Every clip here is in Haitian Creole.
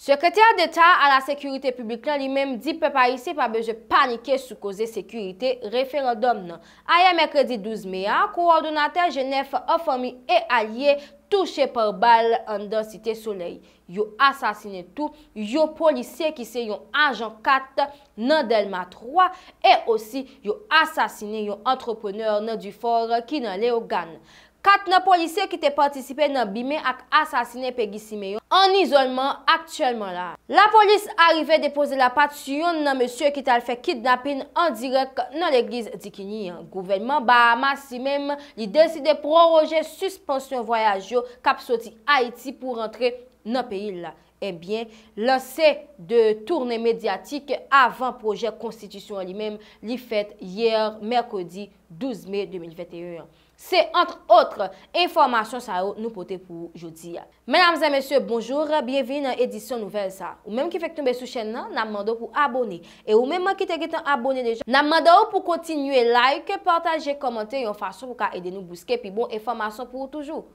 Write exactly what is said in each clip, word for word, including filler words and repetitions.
Sekretè Deta a la Sekirite Piblik la, li menm, di pèp ayisyen pa bezwen panike sou koze sekirite referandòm nan. Ayè mèkredi douz me a, kowòdonatè G nèf An Fanmi e Alye touche pa bal anndan Site Solèy. Yo asasinen tou yon polisye ki se yon ajan kat nan Dèlma twa, e osi yo asasinen yon antreprenè nan Difò ki nan Leyogàn. Kat nan polisye ki te patisipe nan bimen ak asasinen Pegi Simeon an izòlman aktyèlman la. Lapolis arive depoze lapat sou yonn nan mesye ki t al fè kidnapin an dirèk nan legliz Dikini an. Gouvènman Bahamas li menm, li deside pwowoje sispansyon vwayaj yo k ap soti Ayiti pou rantre nan peyi l la. Ebyen, lanse de tounen medyatik avan pwojè konstitisyon an li menm, li fèt yè mèkredi douz me de mil venteyen an. Se, entre autres, enfòmasyon sa yo nou pote pou ou jodi a. Medam e mesye, bonjou, byenvini nan edisyon nouvèl sa. Ou menm ki fèk tonbe sou chèn nan, n ap mande w pou abone. E ou menm ki te gentan abone deja, n ap mande w pou kontinye like, pataje, kòmante yon fason pou ka ede nou bouske pi bon enfòmasyon pou ou toujou.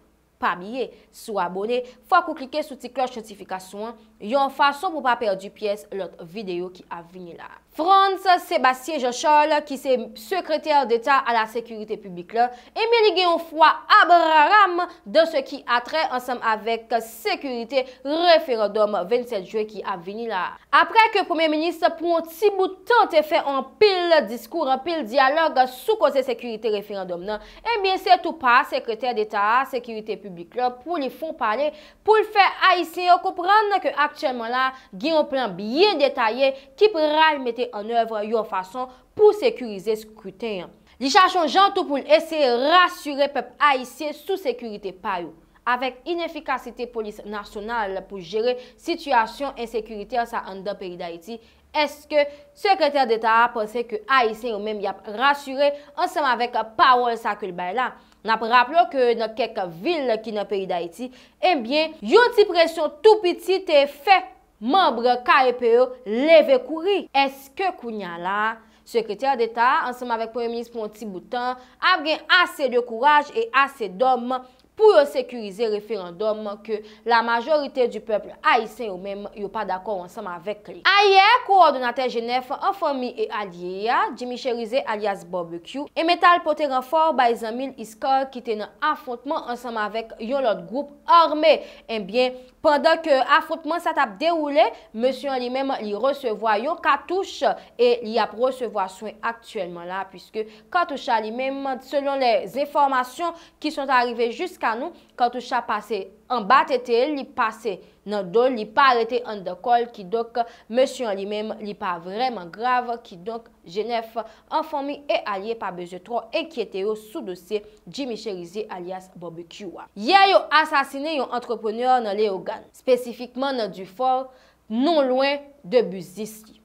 Pa bliye, si w abone, fòk ou klike sou ti klòch notifikasyon an, yon fason pou pa pèdi pyès lòt videyo ki ap vini la. Frantz Sébastien Jean-Charles, ki se sekretè deta a la sekirite piblik la, ebyen, li gen yon fwa abraham dan se ki a trè ansanm avèk sekirite referandòm vennsèt jen ki ap vini la. Apre ke premye minis pou yon ti bout tan te fè anpil diskou, anpil dyalòg sou koze sekirite referandòm nan, ebyen, se tou pa sekretè deta a sekirite piblik la pou li fon pale, pou l fè ayisyen yo konprann ke aktyèlman la, gen yon plan byen detaye ki pral mete an èv yon fason pou sekirize skriten an. Li chache yon jan tou pou l eseye rasire pèp ayisyen sou sekirite pa yo. Avèk inefikasite polis nasyonal pou jere sitiyasyon ensekirite sa anndan peyi Dayiti, èske sekretè deta a panse ke ayisyen yo menm y ap rasire ansanm avèk pawòl sa ke l bay la? N ap raple w ke nan kèk vil ki nan peyi Dayiti, ebyen, yon ti presyon tou piti te fè manm K E P yo leve kouri. Èske kounye a la, sekretè deta a ansanm avèk premye minis pou yon ti bout tan ap gen ase de kouraj e ase dòm pou yo sekirize referandòm ke la majorite di pèp ayisyen yo menm yo pa dakò ansanm avèk li? Ayè, kowòdonatè G nèf An Fanmi e Alye a, Jimmy Chérizier alyas Barbecue, enmet al pote ranfò bay zanmi l Iscar ki te nan afwontman ansanm avèk yon lòt gwoup ame. Ebyen, pandan ke afwontman sa t ap dewoule, mesye an li menm li resevwa yon katouch e li ap resevwa swen aktyèlman la, piske katouch la li menm, selon lèzenfòmasyon ki sont arrivées jusqu'à nous, katouch la pase anba tete l, li pase nan do l, li pa rete anndan kò l, kidonk mesye an li menm li pa vrèman grav, kidonk G nèf An Fanmi e Alye pa bezwen twò enkyete yo sou dosye Jimmy Chérizier alyas Barbecue a. Yè yo asasinen yon antreprenè nan Leyogàn, espesifikman nan Difò, non lwen de biznis li.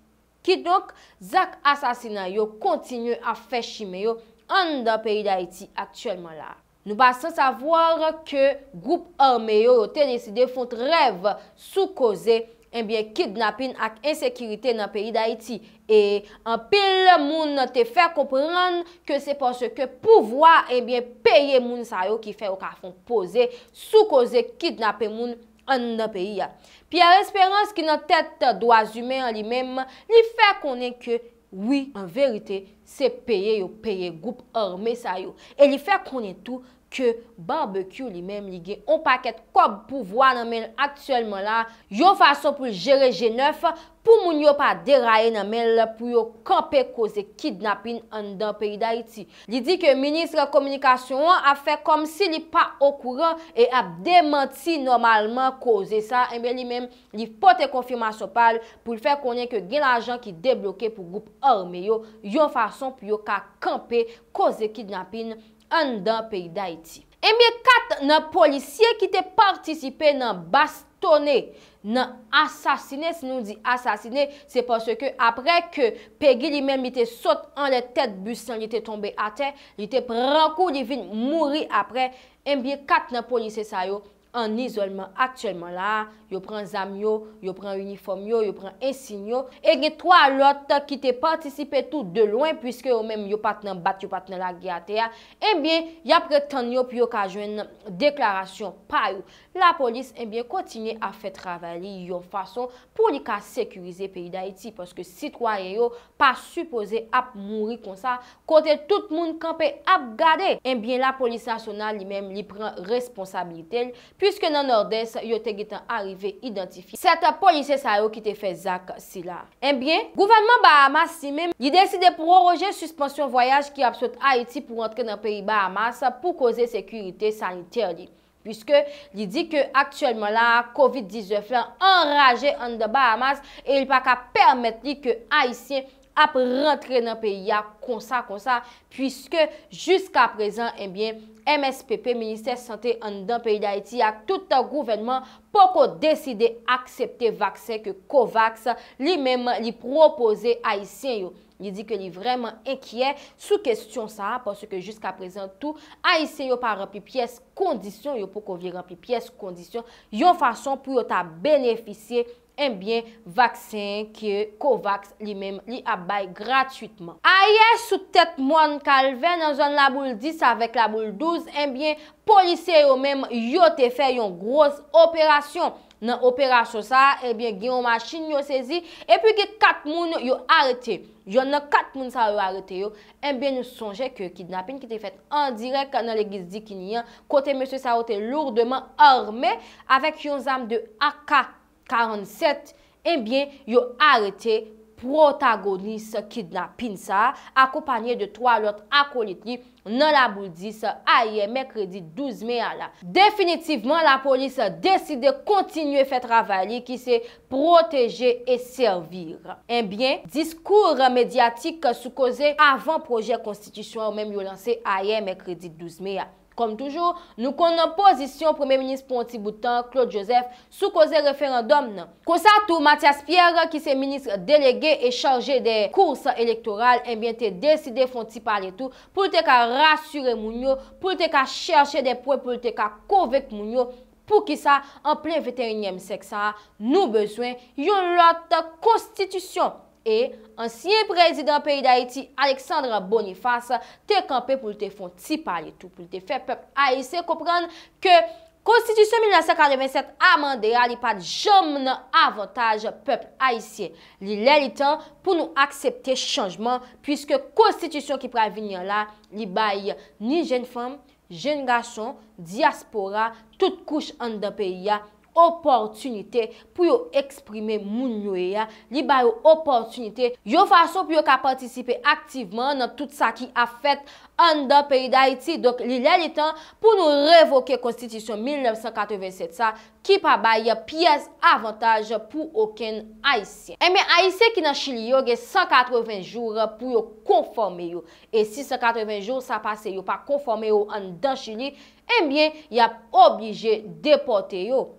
Kidonk, zak asasina yo kontinye ap fè chimen yo anndan peyi Dayiti aktyèlman la. Nou pa san savwa ke gwoup ame yo, yo te deside fon trèv sou koze, ebyen, kidnapin ak ensekirite nan peyi Dayiti. E anpil moun te fè konprann ke se paske pouvwa, ebyen, peye moun sa yo ki fè yo ka fon poze sou koze kidnape moun anndan peyi a. Pierre Espérance, ki nan tèt dwa imen an li menm, li fè konnen ke wi, an verite, se peye yo peye gwoup ame sa yo. E li fè konnen tou ke Barbecue li menm, li gen on pakèt kòb pouvwa nan men l aktyèlman la, yon fason pou l jere G nèf, pou moun yo pa deraye nan men l, pou yo kanpe koze kidnapin anndan peyi Dayiti. Li di ke minis kominikasyon an ap fè kòmsi li pa okouran e ap demanti nòmalman koze sa, enben li menm, li pote konfimasyon pa l pou l fè konnen ke gen lajan ki debloke pou gwoup ame yo, yon fason pou yo ka kanpe koze kidnapin anndan peyi Dayiti. Ebyen, kat nan polisye ki te patisipe nan bastone, nan asasine, si nou di asasine, se paske apre ke Pegi li menm li te sot anlè tèt bis lan, li te tonbe atè, li te pran kou, li vin mouri apre. Ebyen, kat nan polisye sa yo an izòlman aktyèlman la a, yo pran zam yo, yo pran inifòm yo, yo pran ensiy yo, e gen twa lòt ki te patisipe tou de lwen, piske yo menm yo pa t nan bat, yo pa t nan lage atè a, ebyen, y ap ret tann yo pou yo ka jwenn deklarasyon pa yo. Lapolis, ebyen, kontinye ap fè travay li yon fason pou li ka sekirize peyi Dayiti, paske sitwayen yo pa sipoze ap mouri konsa, kote tout moun kanpe ap gade. Ebyen, lapolis nasyonal li menm, li pran responsabilite l, piske nan Nòdès, yo te gentan arive idantifye sèt polisye sa yo ki te fè zak sila. Ebyen, gouvènman Bahamas li menm, li deside pwoje sispansyon vwayaj ki ap sot Ayiti pou rantre nan peyi Bahamas pou koze sekirite sanitè li. Piske li di ke aktyèlman la, kovid diznèf la anraje anndan Bahamas e li pa ka pèmèt li ke Ayisyen ap rantre nan peyi a konsa, konsa, piske jiska prezan, ebyen, M S P P, Ministè Sante anndan peyi Dayiti ak tout gouvènman poko deside aksepte vaksen ke COVAX li menm li pwopoze Ayisyen yo. Li di ke li vrèman enkyè sou kesyon sa a, paske jiska prezan tou, Ayisyen yo pa ranpli pyès kondisyon, yo poko vle ranpli pyès kondisyon, yon fason pou yo ta benefisye, ebyen, vaksen ke COVAX li menm li ap bay gratwitman. Ayè, sou tèt mòn Kalvè, nan zòn Laboul dis avèk Laboul douz, ebyen, polisye yo menm, yo te fè yon gwòs operasyon. Nan operasyon sa a, ebyen, gen yon machin yo sezi, epi gen kat moun yo arete. Yonn nan kat moun sa yo arete yo, ebyen, nou sonje ke kidnapin ki te fèt an dirèk nan legliz Dikini an, kote mesye sa yo te lourdement armés avèk yon zam de A K karannsèt, ebyen, yo arete pwotagonis kidnapin sa a, akonpanye de twa lòt akolit li, nan Laboul dis ayè mèkredi douz me a la. Definitivman, lapolis deside kontinye fè travay li ki se pwoteje e sèvi. Ebyen, diskou medyatik sou koze avan pwojè konstitisyon yo menm yo lanse ayè mèkredi douz me a. Kòm toujou, nou konn pozisyon Premye Minis pou yon ti bout tan, Claude Joseph, sou koze referandòm nan. Konsa tou, Mathias Pierre, ki se minis delege e chaje de kous elektoral, ebyen, te deside fè yon ti pale tou pou l te ka rasire moun yo, pou l te ka chèche de pwen, pou l te ka konvenk moun yo poukisa, an plen venteyinyèm syèk sa a, nou bezwen yon lòt konstitisyon. E ansyen prezidan peyi Dayiti, Alexandre Boniface, te kanpe pou l te fè yon ti pale tou, pou l te fè pèp ayisyen konprann ke Konstitisyon mil nèf san katrevennsèt amande a, li pa t janm nan avantaj pèp ayisyen. Li lè li tan pou nou aksepte chanjman, piske konstitisyon ki pral vini an la, li bay ni jèn fanm, jèn gason, dyaspora, tout kouch anndan peyi a, opòtinite pou yo eksprime moun yo ye a, li ba yo opòtinite, yon fason pou yo ka patisipe aktivman nan tout sa ki ap fèt anndan peyi Dayiti. Donk, li lè li tan pou nou revoke konstitisyon mil nèf san katrevennsèt sa, ki pa bay pyès avantaj pou okenn Ayisyen. Ebyen, Ayisyen ki nan Chili yo gen san katreven jou pou yo konfòme yo. E si san katreven jou sa pase yo pa konfòme yo anndan Chili, ebyen, y ap oblije depòte yo.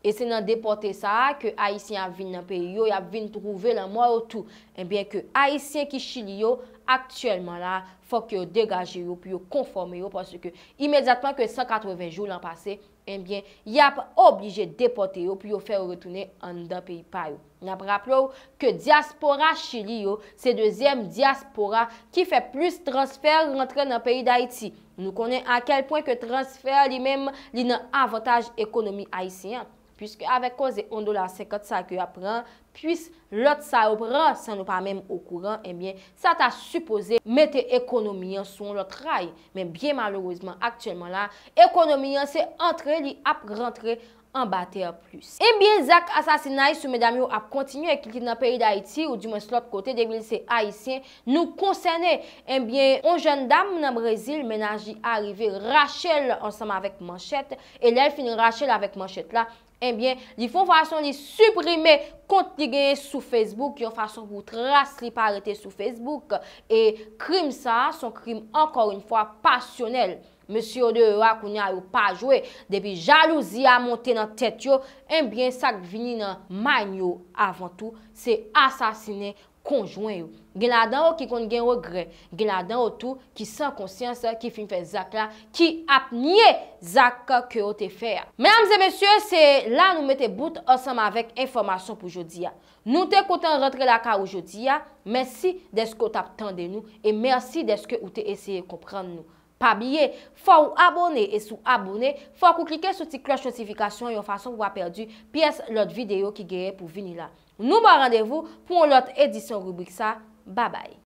E se nan depòte sa a ke Ayisyen ap vin nan peyi yo, y ap vin twouve lanmò yo tou. Ebyen, ke Ayisyen ki Chili yo, aktyèlman la, fòk yo degaje yo pou yo konfòme yo, paske imedyatman ke san katreven jou lan pase, ebyen, y ap oblije depòte yo pou yo fè yo retounen anndan peyi pa yo. N ap raple w ke dyaspora Chili yo se dezyèm dyaspora ki fè plis transfè rantre nan peyi Dayiti. Nou konnen a kèl pwen ke transfè li menm, li nan avantaj ekonomi ayisyen an. Piske avèk koze yon dola senkant sa ke y ap pran, plis lòt sa yo pran san nou pa menm okouran, ebyen, sa ta sipoze mete ekonomi an sou yon lòt ray. Men byen malerezman, aktyèlman la, ekonomi an se antre li ap rantre anba tè plis. Ebyen, zak asasinay sou medam yo ap kontinye, ki nan peyi Dayiti, oudimwens lòt kote, depi l se Ayisyen, nou konsène. Ebyen, yon jèn dam nan Brezil, mennaj li arive rache l ansanm avèk manchèt, e lè l fin rache l avèk manchèt la, ebyen, li fè yon fason li siprime kont li genyen sou Facebook, yon fason pou tras li pa rete sou Facebook. E krim sa a, se yon krim, ankò yon fwa, pasyonèl. Mesye yo deyò a kounye a yo pa jwe. Depi jalouzi a monte nan tèt yo, ebyen, sa k vini nan mind yo avan tou, se asasinen konjwen yo. Gen ladan yo ki konn gen regrè, gen ladan yo tou ki san konsyans, ki fin fè zak la, ki ap nye zak ke yo te fè a. Medam e mesye, se la nou mete bout ansanm avèk enfòmasyon pou jodi a. Nou te kontan rantre lakay ou jodi a. Mèsi dèske w t ap tande nou e mèsi dèske ou te eseye konprann nou. Pa bliye, fò w abòne e si w abòne, fòk ou klike sou ti klòch notifikasyon yon fason pou w pa pèdi pyès lòt videyo ki genyen pou vini la. Nou ba w randevou pou yon lòt edisyon ribrik sa. Babay.